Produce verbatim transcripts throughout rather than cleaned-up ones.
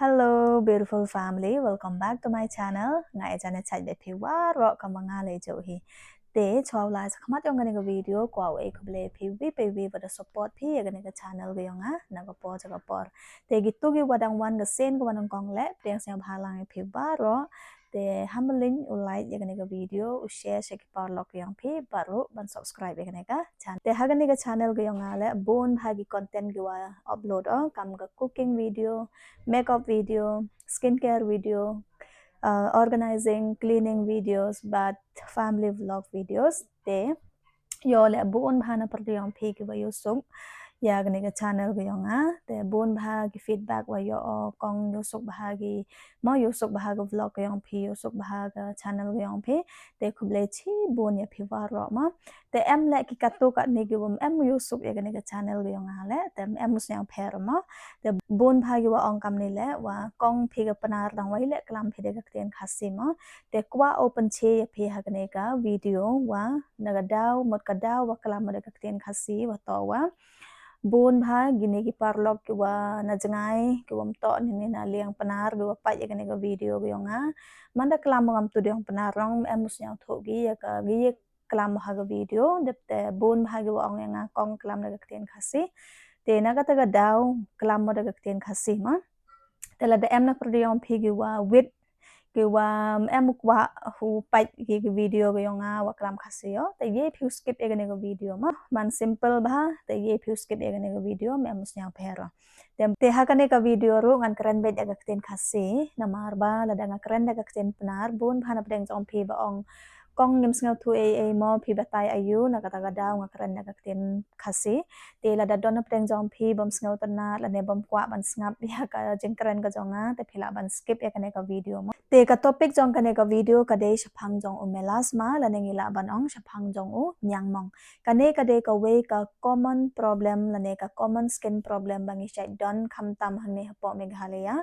Hello beautiful family, welcome back to my channel. Nga ïa jan ïa chait bad phi waroh ka ma nga leh jauh hi. Te chwa u lai sa khmat ïong kane ka video, kwah u ai khublei phi wi phi wi ba da support phi ïa kane ka channel ka ïong nga na ka por cha ka por. Te kito ki wa dang wan ka sien ka wa nang kong leh, pdiang sngewbha lang ïa phi waroh. Te hamling u like ïa kane ka video, u share sha ki paralok ïong phi, bad ruh ban subscribe ïa kane ka channel. Te ha kane ka channel ka ïong nga leh bun bha ki content ki wa upload o, kam ka cooking video, makeup video, skincare video, uh, organizing, cleaning videos, bad family vlog videos. Te ïoh leh bun bha na pyrdi ïong phi ki wa ïohsuk ïa kane ka channel ka ïong nga. Te bun bha ki feedback wa ïoh o, kong ïohsuk bha ki, mo ïohsuk bha ka vlog ka ïong phi, ïohsuk bha ka channel ka ïong phi. Te khublei chibun ïa phi waroh mo. Te em leh ki katto katne ki wa em ïohsuk ïa kane ka channel ka ïong nga leh, te em u sngewpher mo. Te bun bha ki wa ong kamne leh, wa kong phi ka Pnar dang wai leh klam phi da ka ktien Khasi mo. Te kwah u pynshai ïa phi ha kane ka video wa na ka daw, mut ka daw wa klam da ka ktien Khasi wa to wa bun bha kine ki paralok ki wa na jngai, ki wa mtoh ne na liang Pnar, ki wa peit ïa kane ka video ka ïong nga. Manda klam ngam tu diong Pnar rong, em u sngewthuh ki ïa ka, ki ïa klam ha ka video, dep te bun bha ki wa ong ïa nga kong klam da ka ktien Khasi. Te na kata ka daw klam da ka ktien Khasi mo. Te lada em na pyrdi ïong phi ki wa wit, ki wa em u kwah u peit ki, ki video ka ïong nga wa klam Khasi o, te ïa phi u skip ïa kane ka video mo. Man simple bha, te ïa phi u skip ïa kane ka video, em u sngewpher o. Te, te ha kane ka video ruh ngan kren beit da ka ktien Khasi, namar ba lada nga kren da ka ktien Pnar, bun bha na pdeng jong phi ba ong kong ngim sngewthuh ei ei mo, phi batai aïu, na kata ka daw nga kren da ka ktien Khasi. Te lada don na pdeng jong phi bym sngewtynnat lane bym kwah ban sngap ïa ka jingkren ka jong nga, te phi lah ban skip ïa kane ka video mo. Te ka topic jong kane ka video ka dei shaphang jong u melasma, lane ngi lah ban ong shaphang jong u ñiangmong. Kane ka dei kawei ka common problem lane ka common skin problem ba ngi shait don khamtam hangne hapoh Meghalaya.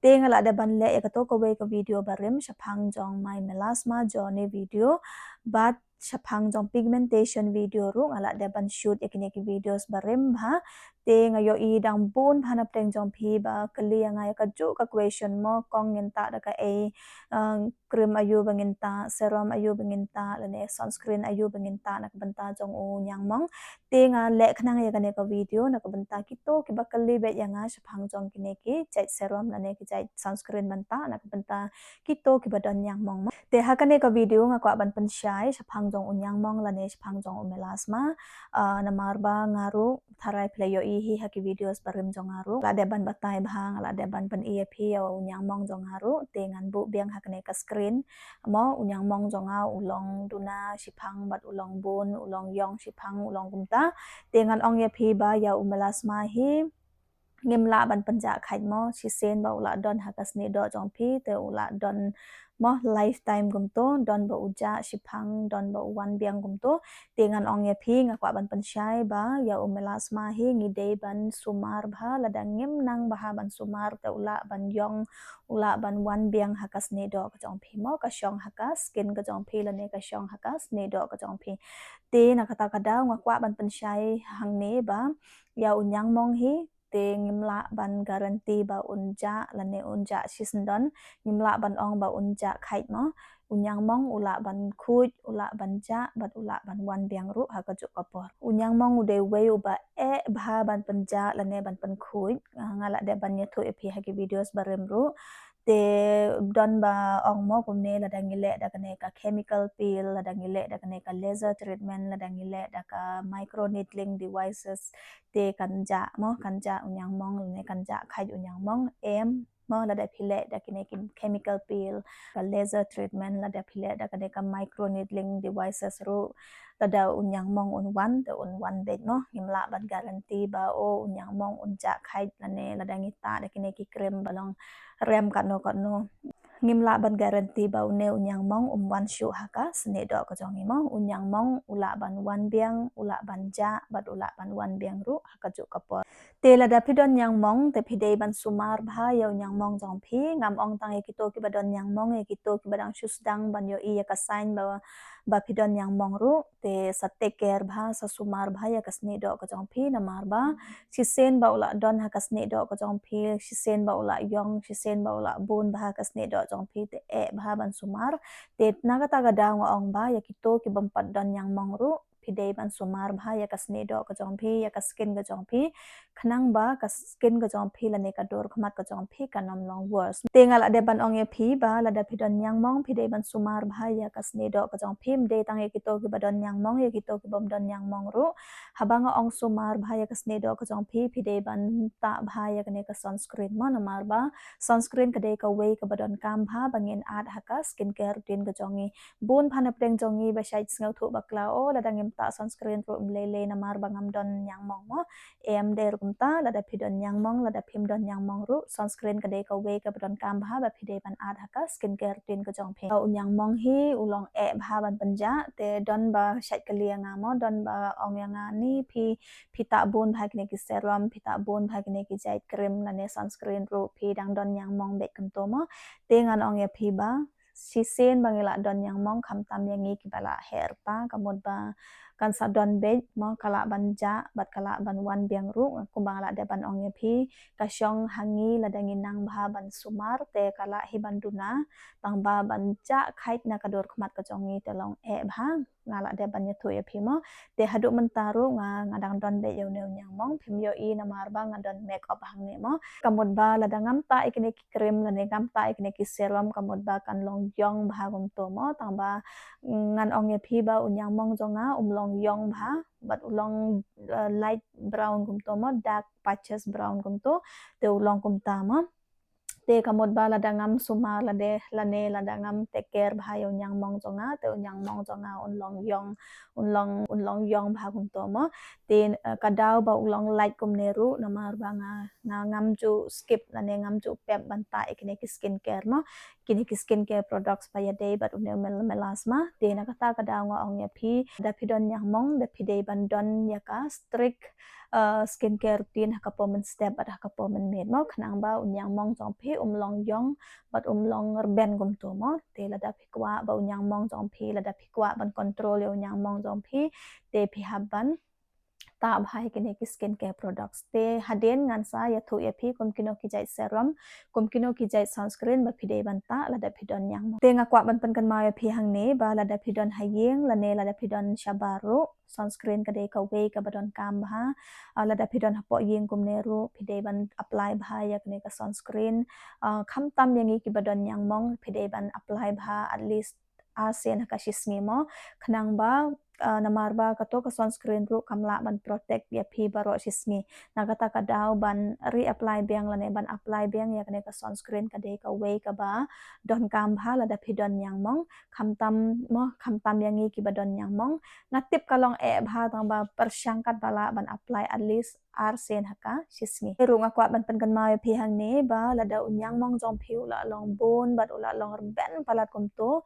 Te nga lah dep ban leh ïa kato kawei ka video barim shaphang jong my melasma journey video, bad shaphang jong pigmentation video ruh nga lah dep ban shoot ïa kine ki videos barim bha. Te nga ïohi dang bun bha na pdeng jong phi ba kylli ïa nga ïa kajuh ka question mo, kong ngin tah da kaei, uh, cream aïu ba ngin tah, serum aïu ba ngin tah, lane sunscreen aïu ba ngin tah na ka bynta jong u ñiangmong. Te nga leh khnang ïa kane ka video na ka bynta kito ki ba kylli beit ïa nga shaphang jong kine ki jait serum lane ki jait sunscreen ban tah na ka bynta kito ki ba don ñiangmong mo. Te ha kane ka video nga kwah ban pynshai shaphang jong u ñiangmong lane shaphang jong u melasma, uh, namar ba nga ruh tharai phi la ïohi hi ha ki videos barim jong nga ruh. Lah dep ban batai bha, lah dep ban pyni ïa phi ïa u ñiangmong jong nga ruh, te ngan buh biang ha kane ka screen. Mo, u ñiangmong jong nga u long duna shiphang bad u long bun, u long ïong shiphang, u long kumta. Te ngan ong ïa phi ba ïa u melasma hi ngim lah ban pynjah khait mo, shisien ba u lah don ha ka snieh doh jong phi, te u lah don mo lifetime kumto, don ba u jah shiphang, don ba u wan biang kumto. Te ngan ong ïa phi, nga kwah ban pynshai ba ïa u melasma hi ngi dei ban sumar bha, lada ngim nang bha ban sumar te u lah ban ïong, u lah ban wan biang ha ka snieh doh ka jong phi mo, ka shong ha ka skin ka jong phi lane ka shong ha ka snieh doh ka jong phi. Te na kata ka daw nga kwah ban pynshai hangne ba ïa u ñiangmong hi te ngim lah ban guarantee ba un jah lane un jah shisyndon, ngim lah ban ong ba un jah khait mo. U ñiangmong u lah ban khuid, u lah ban jah, bad u lah ban wan biang ruh ha kajuh ka por. U ñiangmong u dei uwei uba eh bha ban pynjah lane ban pynkhuid. Ah, nga lah dep ban ïathuh ïa phi ha ki videos barim ruh. Te don ba ong mo kumne, lada ngi leh da kane ka chemical peel, lada ngi leh da kane ka laser treatment, lada ngi leh da ka micro needling devices, te kan jah mo, kan jah u ñiangmong lane kan jah khait u ñiangmong. Em mo, lada phi leh da kine ki chemical peel, ka laser treatment, lada phi leh da kane ka micro needling devices ruh, lada u ñiangmong un wan, te un wan beit mo. Ngim lah ban guarantee ba o u ñiangmong un jah khait lane lada ngi tah da kine ki cream ba long rem katno katno, ngim lah ban guarantee ba une u ñiangmong um wan shuh ha ka snieh doh ka jong ngi mo. U ñiangmong u lah ban wan biang, u lah ban jah, bad u lah ban wan biang ruh ha kajuh ka por. Te lada phi don ñiangmong te phi dei ban sumar bha ïa u ñiangmong jong phi. Ngam ong tang ïa kito kiba don ñiangmong, ïa kito kiba dang shu sdang ban ïohi ïa ka sign ba ba phi don ñiangmong ruh, te sa take care bha, sa sumar bha ïa ka snieh doh ka jong phi, namar ba shisien ba u la don ha ka snieh doh ka jong phi, shisien ba u la ïong, shisien ba u la bun bha ha ka snieh doh jong phi, te eh bha ban sumar. Te na kata ka daw nga ong ba ïa kito ki bym pat don ñiangmong ruh, phi dei ban sumar bha ïa ka snieh doh ka jong phi, ïa ka skin ka jong phi, khnang ba ka skin ka jong phi lane ka dur khmat ka jong phi kan ym long worse. Te nga la dep ban ong ïa phi ba lada phi don ñiangmong, phi dei ban sumar bha ïa ka snieh doh ka jong phi, ym dei tang ïa kito ki ba don ñiangmong, ïa kito ki bym don ñiangmong ruh. Haba nga ong sumar bha ïa ka snieh doh ka jong phi, phi dei ban tah bha ïa kane ka sunscreen mo, namar ba sunscreen ka dei kawei ka ba donkam bha ba ngin add ha ka skincare routine ka jong ngi. Bun bha na pdeng jong ngi ba shait sngewthuh bakla, o lada ngim tah sunscreen ruh ym lei lei namar ba ngam don ñiangmong mo. Em, dei ruh kumta, lada phi don ñiangmong, lada phim don ñiangmong ruh, sunscreen ka dei kawei ka ba donkam bha ba phi dei ban add ha ka skincare routine ka jong phi. U ñiangmong hi u long eh bha ban pynjah, te don ba shait kylli ïa nga mo, don ba ong ïa nga ni phi, phi tah bun bha kine ki serum, phi tah bun bha kine ki jait cream lane sunscreen ruh phi dang don ñiangmong beit kumto mo. Te ngan ong ïa phi ba shisien ba ngi la don ñiangmong, khamtam ïa ngi ki ba la heh rta, ka mut ba kan sa don beit mo, ka lah ban jah bad ka lah ban wan biang ruh. Kumba nga la dep ban ong ïa phi, ka shong ha ngi lada ngi nang bha ban sumar, te ka lah hi ban duna, tang ba ban jah khait na ka dur khmat ka jong ngi te long eh bha. Nga la dep ban ïathuh ïa phi mo. Te haduh mynta ruh nga, nga dang don beit ïa une u ñiangmong, phim ïohi namar ba nga don makeup hangne mo. Ka mut ba lada ngam tah ïa kine ki cream lane ngam tah ïa kine ki serum, ka mut ba kan long ïong bha kumto mo, tang ba ngan ong ïa phi ba u ñiangmong jong nga um long ïong bha, bad u long, eh, light brown kumto mo, dark patches brown kumto, te u long kumta mo. Te ka mut ba lada ngam sumar lade, lane lada ngam take care bha ïa u ñiangmong jong nga, te u ñiangmong jong nga un long ïong, un long, un long ïong bha kumto mo. Te, eh, ka daw ba u long light kumne ruh, namar ba nga, nga ngam ju skip lane ngam ju pep ban tah ïa kine ki skincare mo, kine ki skincare products ba ïadei bad une u mel-, melasma. Te na kata ka daw nga ong ïa phi, da phi don ñiangmong, da phi dei ban don ïa ka strict, eh, skincare routine ha ka por mynstep bad ha ka por mynmiet mo, khnang ba u ñiangmong jong phi um long ïong bad um long rben kumto mo. Te lada phi kwah ba u ñiangmong jong phi, lada phi kwah ban control ïa u ñiangmong jong phi, te phi hap ban tah bha ïa kine ki skincare products. Te hadien ngan sa ïathuh ïa phi kum kino ki jait serum, kum kino ki jait sunscreen ba phi dei ban tah lada phi don ñiangmong. Te nga kwah ban pynkynmaw ïa phi hangne ba lada phi don ha ïing lane lada phi don shabar ruh, sunscreen ka dei kawei ka ba donkam bha. Ah, lada phi don hapoh ïing kumne ruh, phi dei ban apply bha ïa kane ka sunscreen. Ah, khamtam ïa ngi ki ba don ñiangmong, phi dei ban apply bha at least ar sien ha ka shisngi mo. Khnang ba, ah, namar ba kato ka sunscreen ruh kam lah ban protect ïa phi baroh shisngi. Na kata ka daw ban reapply biang lane ban apply biang ïa kane ka sunscreen ka dei kawei ka ba donkam bha lada phi don ñiangmong. Khamtam mo, khamtam ïa ngi ki ba don ñiangmong. Nga tip ka long eh bha tang ba pyrshang katba lah ban apply at least ar sien ha ka shisngi. Te ruh nga kwah ban pynkynmaw ïa phi hangne ba lada u ñiangmong jong phi u la long bun bad u la long rben palat kumto,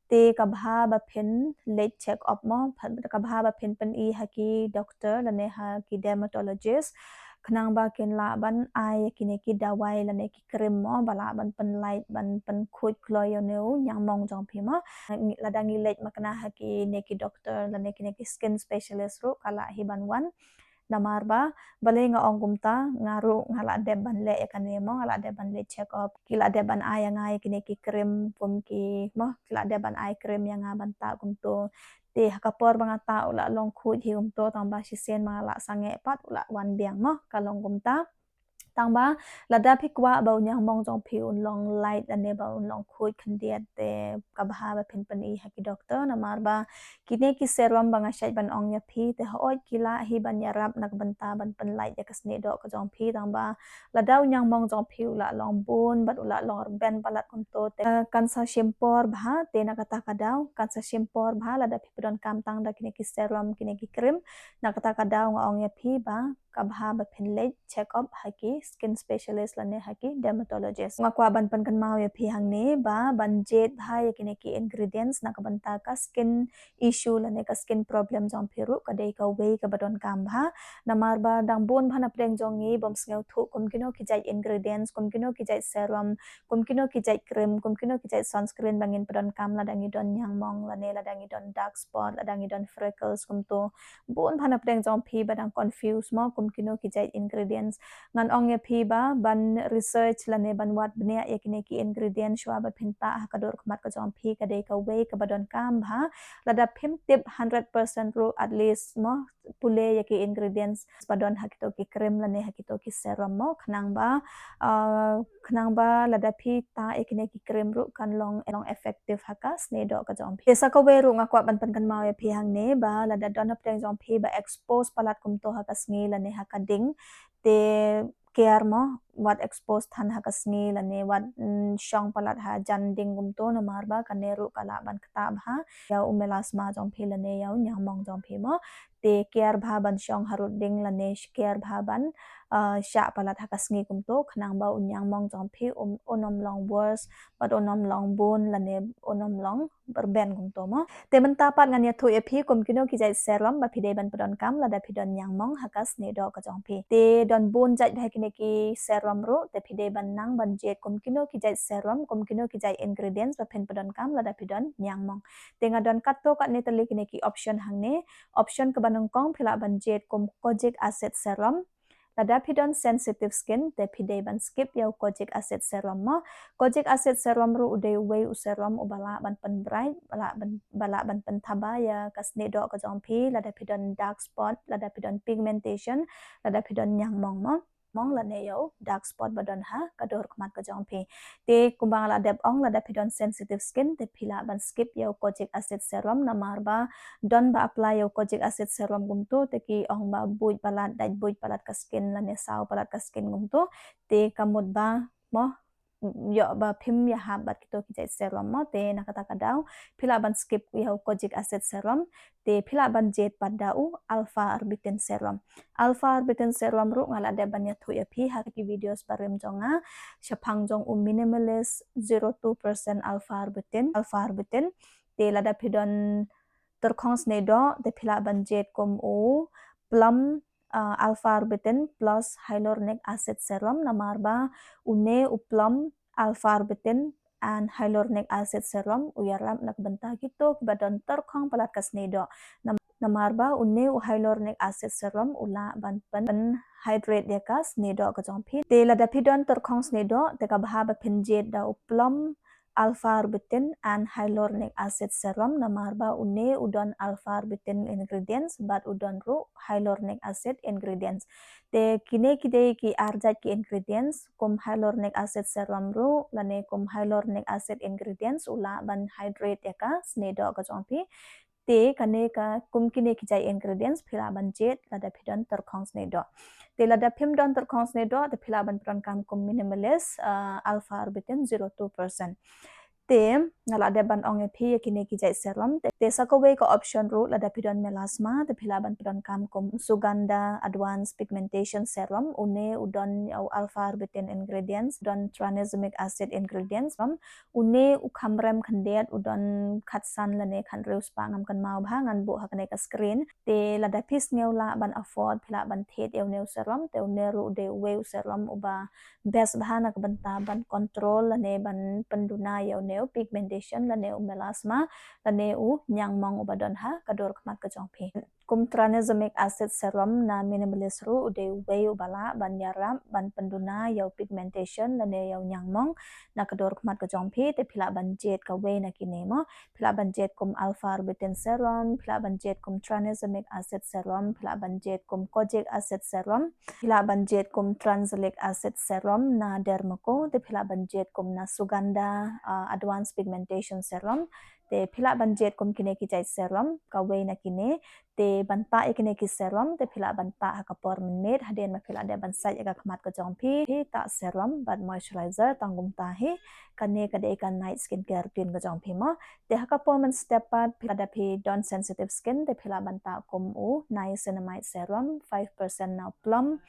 te ka bha ba phin leit check up mo, ka bha ba phin pyni ha ki doctor lane ha ki dermatologist, khnang ba kin lah ban ai ïa kine ki dawai lane ki cream mo ba lah ban pynlait, ban pynkhuid kloi ïa une u ñiangmong jong phi mo. Lada ngi leit makna ha kine ki doctor lane kine ki skin specialist ruh ka lah hi ban wan. Namar ba balei nga ong kumta, nga ruh nga la dep ban leh ïa kane mo, nga la dep ban leh check up. Ki la dep ban ai ïa nga ïa kine ki cream kum ki mo, ki la dep ban ai cream ïa nga ban tah kumto. Te ha ka por ba nga tah u la long khuid hi kumto, tang ba shisien ba nga la sangeh pat u la wan biang mo, ka long kumta. Tang ba lada phi kwah ba u ñiangmong jong phi un long light lane ba un long khuid khyndiat, te ka bha ba phin pyni ha ki doctor, namar ba kine ki serum ba nga shait ban ong ïa phi te hooid ki lah hi ban ïarap na ka bynta ban pynlait ïa ka snieh doh ka jong phi, tang ba lada u ñiangmong jong phi u la long bun bad u la long rben palat kumto, te, eh, kan sa shim por bha. Te na kata ka daw kan sa shim por bha lada phi pyndonkam tang da kine ki serum, kine ki cream. Na kata ka daw nga ong ïa phi ba ka bha ba phin leit check up ha ki skin specialist lane ha ki dermatologist. Nga kwah ban pynkynmaw ïa phi hangne ba ban jied bha ïa kine ki ingredients na ka bynta ka skin issue lane ka skin problem jong phi ruh ka dei kawei kaba donkam bha. Namar ba dang bun bha na pdeng jong ngi bym sngewthuh kum kino ki jait ingredients, kum kino ki jait serum, kum kino ki jait cream, kum kino ki jait sunscreen ba ngin pyndonkam lada ngi don ñiangmong lane lada ngi don dark spot, lada ngi don freckles kumto. Bun bha na pdeng jong phi ba dang confuse mo kum kino ki jait ingredients. Ngan ong ïa phi ba ban research lane ban wad bniah ïa kine ki ingredients shuwa ba phin tah ha ka dur khmat ka jong phi ka dei kawei kaba donkam bha. Lada phim tip hundred percent ruh at least mo pule ïa ki ingredients ba don ha kito ki cream lane ha kito ki serum mo khnang ba, ah, khnang ba lada phi tah ïa kine ki cream ruh kan long, long effective ha ka snieh doh ka jong phi. Te sa kawei ruh nga kwah ban pynkynmaw ïa phi hangne ba lada don na pdeng jong phi ba expose palat kumto ha ka sngi lane ha ka ding, te care mo, wat expose than ha ka sngi lane wat, mm, shong palat ha jan ding kumto namar ba kane ruh ka lah ban ktah bha ïa u melasma jong phi lane ïa u ñiangmong jong phi mo. Te care bha ban shong harud ding lane care bha ban, ah, shah palat ha ka sngi kumto khnang ba u ñiangmong jong phi um, un ym long worse bad un ym long bun lane un ym long rben kumto mo. Te mynta pat ngan ïathuh ïa phi kum kino ki jait serum ba phi dei ban pyndonkam lada phi don ñiangmong ha ka snieh doh ka jong phi. Te don bun jait bha kine ki serum ruh, te phi dei ban nang ban jied kum kino ki jait serum, kum kino ki jait ingredients ba phin pyndonkam lada phi don ñiangmong. Te nga don katto katne tylli kine ki option hangne. Option kaba nyngkong phi lah ban jied kum kojic acid serum. Lada phi don sensitive skin te phi dei ban skip ïa u kojic acid serum mo. Kojic acid serum ruh u dei uwei u serum uba lah ban pynbright, ba lah ban, ba lah ban pynthaba ïa ka snieh doh ka jong phi, lada phi don dark spot, lada phi don pigmentation, lada phi don ñiangmong mo, mong lane ïa u dark spot ba don ha ka dur khmat ka jong phi. Te kumba nga la dep ong, lada phi don sensitive skin te phi lah ban skip ïa u kojic acid serum namar ba don ba apply ïa u kojic acid serum kumto te ki ong ba buit palat, dait buit palat ka skin lane saw palat ka skin kumto. Te ka mut ba mo, ïoh ba phim ïahap bad kito ki jait serum mo. Te na kata ka daw phi lah ban skip ïa u kojic acid serum. Te phi lah ban jied pat da u alpha arbutin serum. Alpha arbutin serum ruh nga la dep ban ïathuh ïa phi ha ki videos barim jong nga shaphang jong u minimalist zero two percent alpha arbutin, alpha arbutin. Te lada phi don tyrkhong snieh doh te phi lah ban jied kum u plum, ah, alpha arbutin plus hyaluronic acid serum namar ba une u plum, alpha arbutin and hyaluronic acid serum u ïarap na ka bynta kito kiba don tyrkhong palat ka snieh doh. Nam-, namar ba une u hyaluronic acid serum u lah ban pyn, pyn hydrate ïa ka snieh doh ka jong phi. Te lada phi don tyrkhong snieh doh te ka bha ba phin jied da u plum, alpha arbutin and hyaluronic acid serum namar ba une u don alpha arbutin ingredients bad u don ruh hyaluronic acid ingredients. Te kine ki dei ki ar jait ki ingredients, kum hyaluronic acid serum ruh lane kum hyaluronic acid ingredients u lah ban hydrate ïa ka snieh doh ka jong phi. Te kane ka kum kine ki jait ingredients phi lah ban jied lada phi don tyrkhong snieh doh. Te lada phim don tyrkhong snieh doh te phi lah ban pyndonkam kum minimalist, ah, alpha arbutin zero two percent. Te nga la dep ban ong ïa phi ïa kine ki jait serum. Te, te sa kawei ka option ruh lada phi don melasma te phi lah ban pyndonkam kum Sugandha Advanced Pigmentation Serum. Une u don ïa u alpha arbutin ingredients, don tranexamic acid ingredients. Une u kham rem khyndiat, u don khatsan lane khathynriew spah, ngam kynmaw bha, ngan buh ha kane ka screen. Te lada phi sngew lah ban afford phi lah ban thied ïa une u serum. Te une ruh u dei uwei u serum uba best bha na ka bynta ban control lane ban pynduna ïa une u pigmentation lane u melasma lane u ñiangmong uba don ha ka dur khmat ka jong phi. Kum tranexamic acid serum na minimalist ruh u dei uwei uba lah ban ïarap ban pynduna ïa u pigmentation lane ïa u ñiangmong na ka dur khmat ka jong phi. Te phi lah ban jied kawei na kine mo. Phi lah ban jied kum alpha arbutin serum, phi lah ban jied kum tranexamic acid serum, phi lah ban jied kum kojic acid serum, phi lah ban jied kum tranexamic acid serum na Dermaco, te phi lah ban jied kum na Sugandha, ah, Advanced Pigmentation Serum. Te phi lah ban jied kum kine ki jait serum kawei na kine. Te ban tah ïa kine ki serum te phi lah ban tah ha ka por mynmiet hadien ba phi la dep ban sait ïa ka khmat ka jong phi. Phi tah serum bad moisturizer tang kumta hi. Kane ka dei ka night skincare routine ka jong phi mo. Te ha ka por mynstep pat phi, lada phi don sensitive skin te phi lah ban tah kum u niacinamide serum five percent na u plum.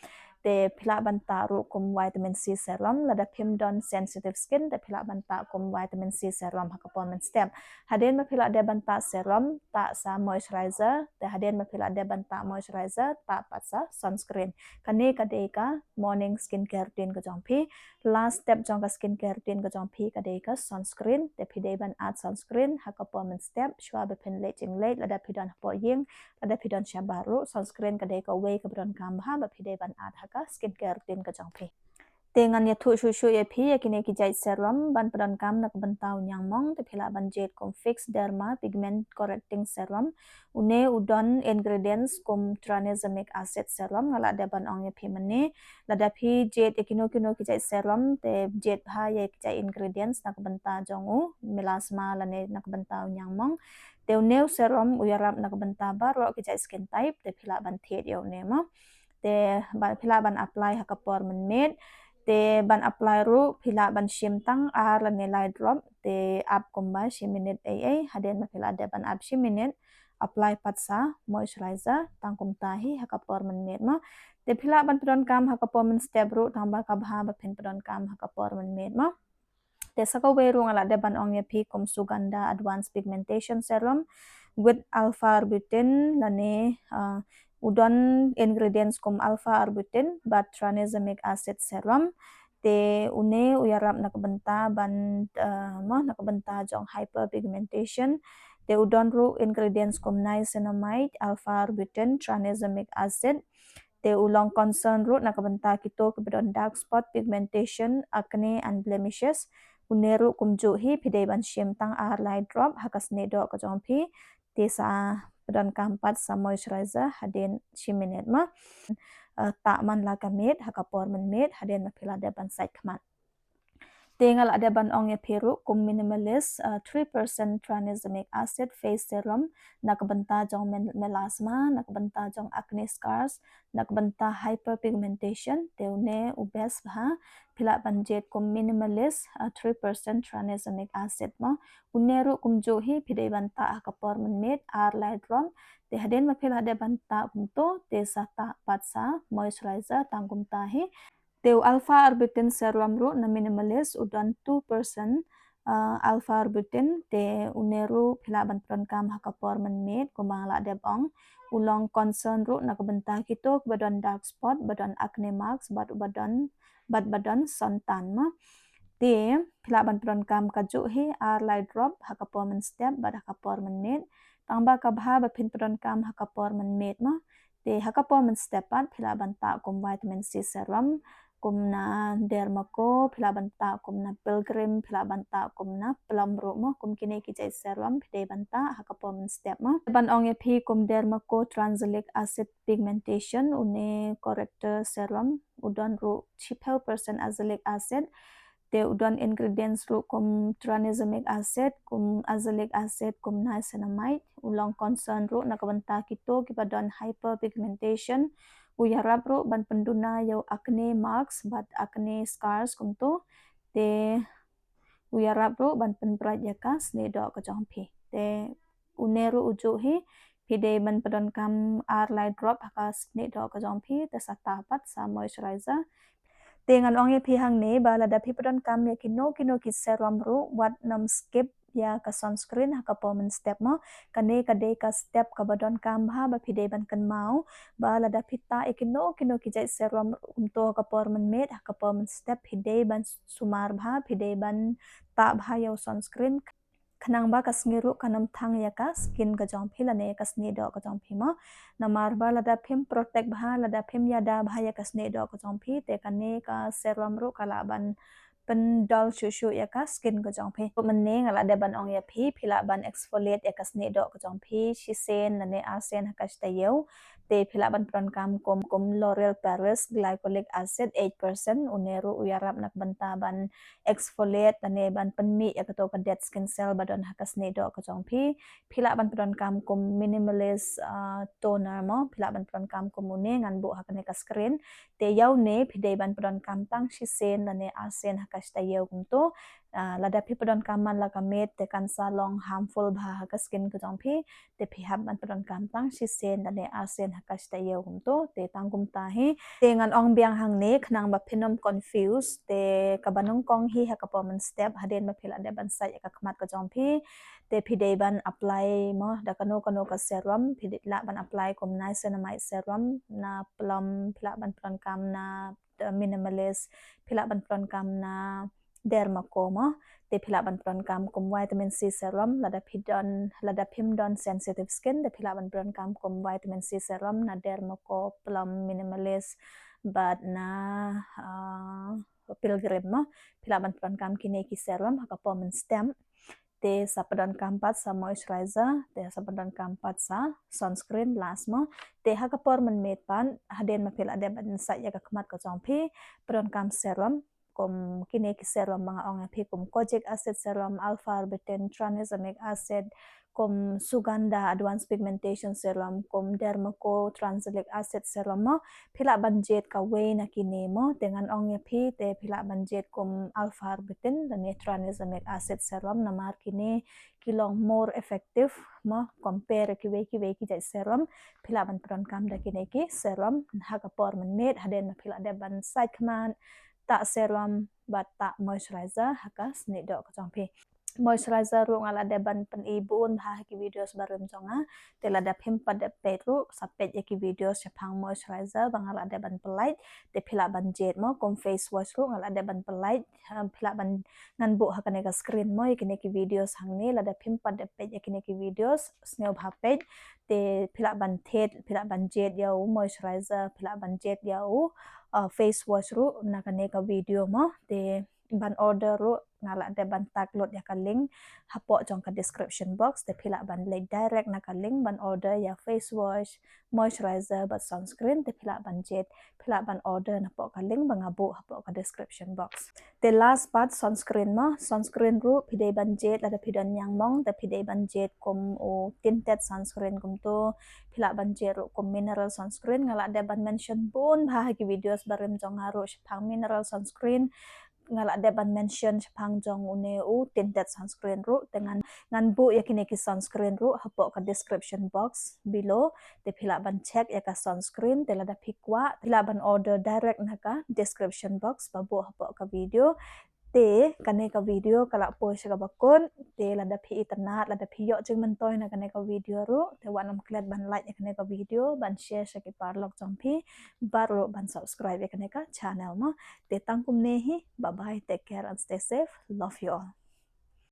Te phi lah ban tah ruh kum vitamin C serum, lada phim don sensitive skin te phi lah ban tah kum vitamin C serum ha ka por mynstep. Hadien ba phi lah dep ban tah serum, tah sa moisturizer, te hadien ba phi lah dep ban tah moisturizer, tah pat sa sunscreen. Kane ka dei ka morning skincare routine ka jong phi. Last step jong ka skincare routine ka jong phi ka dei ka sunscreen. Te phi dei ban add sunscreen ha ka por mynstep shuwa ba phin leit jingleit, lada phi don hapoh ïing, lada phi don shabar ruh. Sunscreen ka dei kawei kaba donkam bha ba phi dei ban add ha ka skincare routine ka jong phi. Te ngan ïathuh shuh shuh ïa phi ïa kine ki jait serum ban pyndonkam na ka bynta u ñiangmong. Te phi lah ban jied kum Fix Derma Pigment Correcting Serum. Une u don ingredients kum tranexamic acid serum. Nga lah dep ban ong ïa phi mynne, lada phi jied ïa kino kino ki jait serum te jied bha ïa ki jait ingredients na ka bynta jong u melasma lane na ka bynta u ñiangmong. Te une u serum u ïarap na ka bynta baroh ki jait skin type, te phi lah ban thied ïa une mo. Te ba phi lah ban apply ha ka por mynmiet. Te ban apply ruh phi lah ban shim tang ar lane lai drop, te ap kumba shi minit ei ei. Hadien ba phi lah dep ban ap shi minit, apply pat sa moisturizer tang kumta hi ha ka por mynmiet mo. Te phi lah ban pyndonkam ha ka por mynstep ruh, tang ba ka bha ba phin pyndonkam ha ka por mynmiet mo. Te sa kawei ruh nga lah dep ban ong ïa phi kum Sugandha Advanced Pigmentation Serum with alpha arbutin lane, uh, u don ingredients kum alpha arbutin bad tranexamic acid serum. Te une u ïarap na ka bynta ban, uh, mo, na ka bynta jong hyperpigmentation. Te u don ruh ingredients kum niacinamide, alpha arbutin, tranexamic acid. Te u long concern ruh na ka bynta kito kiba don dark spot, pigmentation, acne and blemishes. Une ruh kumjuh hi phi dei ban shim tang ar lai drop ha ka snieh doh ka jong phi. Te sa pyndonkam pat sa moisturizer hadien shi minit mo. Uh, tah man la ka miet ha ka por mynmiet hadien ba phi lah dep ban sait khmat. Te nga lah dep ban ong ïa phi ruh kum Minimalist, uh, three percent tranexamic acid face serum na ka bynta jong men-, melasma, na ka bynta jong acne scars, na ka bynta hyperpigmentation. Te une u best bha. Phi lah ban jied kum Minimalist, uh, three percent tranexamic acid mo. Une ruh kumjuh hi phi dei ban tah ha ka por mynmiet ar lai drop. Te hadien ba phi lah dep ban tah kumto, te sa tah pat sa moisturizer tang kumta hi. Te u alpha arbutin serum ruh na Minimalist u don two percent, uh, alpha arbutin. Te une ruh phi lah ban pyndonkam ha ka por mynmiet kumba nga lah dep ong. U long concern ruh na ka bynta kito kiba don dark spot, ba don acne marks bad uba don, bad ba don suntan mo. Te phi lah ban pyndonkam kajuh hi ar lai drop ha ka por mynstep bad ha ka por mynmiet. Tang ba ka bha ba phin pyndonkam ha ka por mynmiet mo. Te ha ka por mynstep pat phi lah ban tah kum vitamin C serum kum na Dermaco, phi lah ban tah kum na Pilgrim, phi lah ban tah kum na Plum ruh mo. Kum kine ki jait serum phi dei ban tah ha ka por mynstep mo. Ban ong ïa phi kum Dermaco Tranexamic Acid Pigmentation, une corrector serum, u don ruh shiphew percent azelaic acid. Te u don ingredients ruh kum tranexamic acid, kum azelaic acid, kum niacinamide. U long concern ruh na ka bynta kito kiba don hyperpigmentation. U ïarap ruh ban pynduna ïa u acne marks bad acne scars kumto. Te u ïarap ruh ban pynbright ïa ka snieh doh ka jong phi. Te une ruh u juh hi phi dei ban pyndonkam ar lai drop ha ka snieh doh ka jong phi, te sa tah pat sa moisturizer. Te ngan ong ïa phi hangne ba lada phi pyndonkam ïa kino kino ki serum ruh, wat nym skip ïa ka sunscreen ha ka por mynstep mo. Kane ka dei ka step kaba donkam bha ba phi dei ban kynmaw ba lada phi tah ïa kino kino ki jait serum ruh kumto ha ka por mynmiet, ha ka por mynstep phi dei ban sumar bha, phi dei ban tah bha ïa u sunscreen. Khnang ba ka sngi ruh kan ym thang ïa ka skin ka jong phi lane ïa ka snieh doh ka jong phi mo. Namar ba lada phim protect bha, lada phim ïada bha ïa ka snieh doh ka jong phi, te kane ka serum ruh ka lah ban pyndol shuh shuh ïa ka skin ka jong phi. Mynne nga lah dep ban ong ïa phi, phi lah ban exfoliate ïa ka snieh doh ka jong phi shisien lane arsien ha ka shi taïew. Te phi lah ban pyndonkam kum, kum L'Oréal Paris glycolic acid eight percent, une ruh u ïarap na ka bynta ban exfoliate lane ban pynmih ïa kato ka dead skin cell ba don ha ka snieh doh ka jong phi. Phi lah ban pyndonkam kum Minimalist, uh, toner mo, phi lah ban pyndonkam kum une, ngan buh ha kane ka screen. Te ïa une phi dei ban pyndonkam tang shisien lane arsien ha ka shi taïew kumto. Uh, lada phi pyndonkam man la ka miet te kan sa long harmful bha ha ka skin ka jong phi. Te phi hap ban pyndonkam tang shisien lane arsien Ka shta ïew kumto, te tang kumta hi. Te ngan ong biang hangne khnang ba phin ym confuse, te kaba nyngkong hi ha ka por mynstep, hadien ba phi la dep ban sait ïa ka khmat ka jong phi, te phi dei ban apply mo da kano kano ka serum, phi dei lah ban apply kum niacinamide serum na Plum, phi lah ban pyndonkam na, uh, Minimalist, phi lah ban pyndonkam na Dermaco mo, te phi lah ban pyndonkam kum vitamin C serum, lada phi don, lada phim don sensitive skin, te phi lah ban pyndonkam kum vitamin C serum na Dermaco, Plum, Minimalist, bad na, uh, Pilgrim mo, phi lah ban pyndonkam kine ki serum ha ka por mynstep. Te sa pyndonkam pat sa moisturizer, te sa pyndonkam pat sa sunscreen last mo. Te ha ka por mynmiet pat, hadien ba phi la dep ban sait ïa ka khmat ka jong phi, pyndonkam serum, kum kine ki serum ba nga ong ïa phi kum kojic acid serum, alpha arbutin, tranexamic acid, kum Sugandha advanced pigmentation serum, kum Dermaco transacylic acid serum mo, phi lah ban jied kawei na kine mo, te ngan ong ïa phi, te phi lah ban jied kum alpha arbutin lane tranexamic acid serum, namar kine ki long more effective mo, compare kiwei kiwei ki jait serum, phi lah ban pyndonkam da kine ki serum ha ka por mynmiet, hadien ba phi la dep ban sait khmat, tah serum bad tah moisturizer ha ka snieh doh ka jong phi. Moisturizer ruh nga la dep ban pyni bun bha ha ki videos barim jong nga. Te lada phim pat dep peit ruh, sa peit ïa ki videos shaphang moisturizer ba nga la dep ban pynlait, te phi lah ban jied mo, kum face wash ruh nga la dep ban pynlait, ha, phi lah ban, ngan buh ha kane ka screen mo ïa kine ki videos hangne, lada phim pat dep peit ïa kine ki videos, sngewbha peit, te phi lah ban thied, phi lah ban jied ïa u moisturizer, phi lah ban jied ïa u, uh, face wash ruh na kane ka video mo, te ban order ruh nga la dep ban tag lut ïa ka link hapoh jong ka description box, te phi lah ban leit direct na ka link ban order ïa face wash, moisturizer bad sunscreen, te phi lah ban jied, phi lah ban order napoh ka link ba nga buh hapoh ka description box. Te last pat sunscreen mo, sunscreen ruh phi dei ban jied lada phi don ñiangmong, te phi dei ban jied kum u tinted sunscreen kumto, phi lah ban jied ruh kum mineral sunscreen, nga la dep ban mention bun bha ha ki videos barim jong nga ruh shaphang mineral sunscreen, nga la dep ban mention shaphang jong une u tinted sunscreen ruh, te ngan, ngan buh ïa kine ki sunscreen ruh hapoh ka description box below, te phi lah ban check ïa ka sunscreen, te lada phi kwah, phi lah ban order direct na ka description box ba buh hapoh ka video. Te kane ka video ka la poi sha kaba kut, te lada phi itynnad, lada phi ïoh jingmyntoi na kane ka video ruh, te wat nym klet ban like ïa kane ka video, ban share sha ki paralok jong phi, bad ruh ban subscribe ïa kane ka channel mo. Te tang kumne hi, bye bye, take care and stay safe, love you all.